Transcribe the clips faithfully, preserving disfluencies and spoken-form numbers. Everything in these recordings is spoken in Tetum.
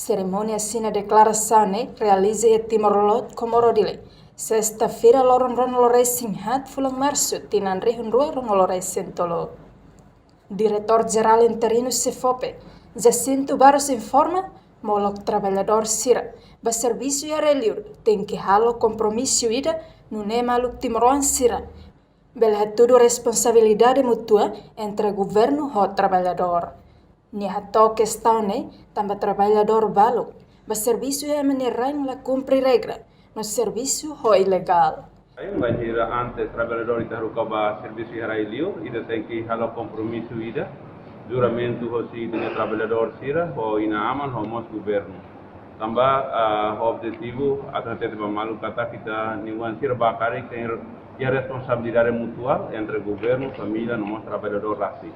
Serimónia asina deklarasaun ne'e realiza iha Timor-Leste, Comoro Dili, sesta-feira, loron ruanulu-resin-haat fulan Marsu, tinan rihun rua ruanulu-resin-tolu. Diretór Jerál interinu SEFOPE, Jacinto Barros, informa, molok traballadór sira ba servisu iha rai-liur tenke halo kompromisu ida, nune'e maluk timoroan sira bele hatudu responsabilidade mútua entre governu ho traballadór. Nia hato'o kestaun ne'e tanba traballadór balu ba servisu iha ema nia rain la kumpre regra, no servisu ho ilegál. Bainhira antes traballadór ita haruka ba servisu iha rai-liur, ita tenke halo kompromisu ida, juramentu hosi ita-nia traballadór sira, ho inan-aman, ho mós governu. Tanba, ah, ho objetivu atu hatete ba maluk katak ita-nia oan sira ba karik tenke iha responsabilidade mútua entre governu, família, no mós traballadór rasik.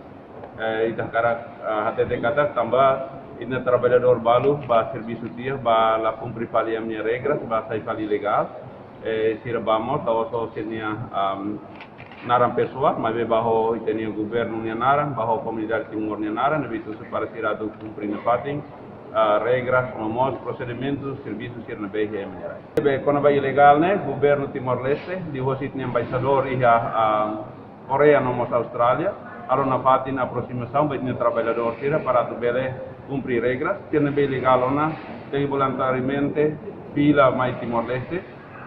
Eh, ita hakarak, ah, hatete katak tanba ita-nia traballadór balu ba servisu tiha, ba la kumpre fali ema nia regras, ba sai fali ilegál. Eh, sira ba mós la'ós ho sira-nia, am, naran pesoál, maibé ba ho ita-nia governu nia naran, ba ho komunidade Timor nia naran, ne'ebé tuir para sira atu kumpre nafatin, ah, regras, no mós prosedimentu servisu sira ne'ebé iha ema nia rai. Ne'ebé kona-ba ilegál ne'e, governu Timor-Leste, liuhosi ita-nia embaixadór iha, ah, Koreia no mós Austrália, halo nafatin aprosimasaun ba ita-nia traballadór sira para atu bele kumpre regras, sira ne'ebé ilegál ona, tenke voluntariamente fila mai Timor-Leste.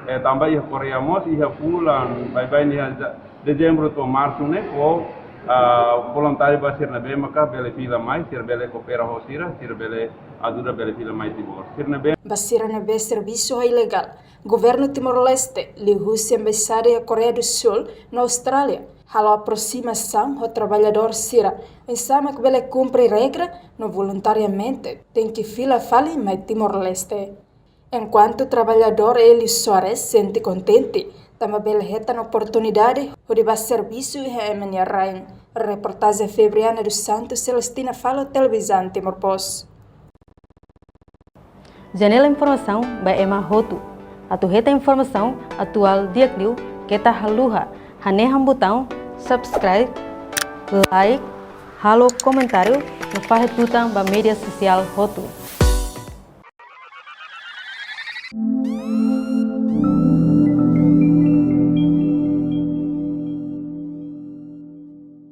Eh, tanba iha Koreia mós, iha fulan baibain iha ja-, dezembru to'o marsu ne'e, fó, ah, voluntáriu ba sira ne'ebé maka bele fila mai, sira bele koopera ho sira, sira bele ajuda bele fila mai Timor. Sira ne'ebé. Ba sira ne'ebé servisu ho ilegál, governu Timor-Leste, liuhusi embaixada iha Koreia do Sul no Austrália, halo aprosimasaun ho traballadór sira, oinsá mak bele kumpre regra, no voluntariamente tenke fila fali mai Timor-Leste. Enkuantu traballadór Hélio Soares sente kontente, tanba bele hetan oportunidade hodi ba servisu iha ema nia rain. Reportajen Febriana dos Santos, Celestina Falo, Televizaun Timor Post. Janela informasaun ba ema hotu. Atu hetan informasaun atuál di'ak liu, keta haluha hanehan butaun subscribe, like, halo komentáriu, no fahe tutan ba média sosiál hotu.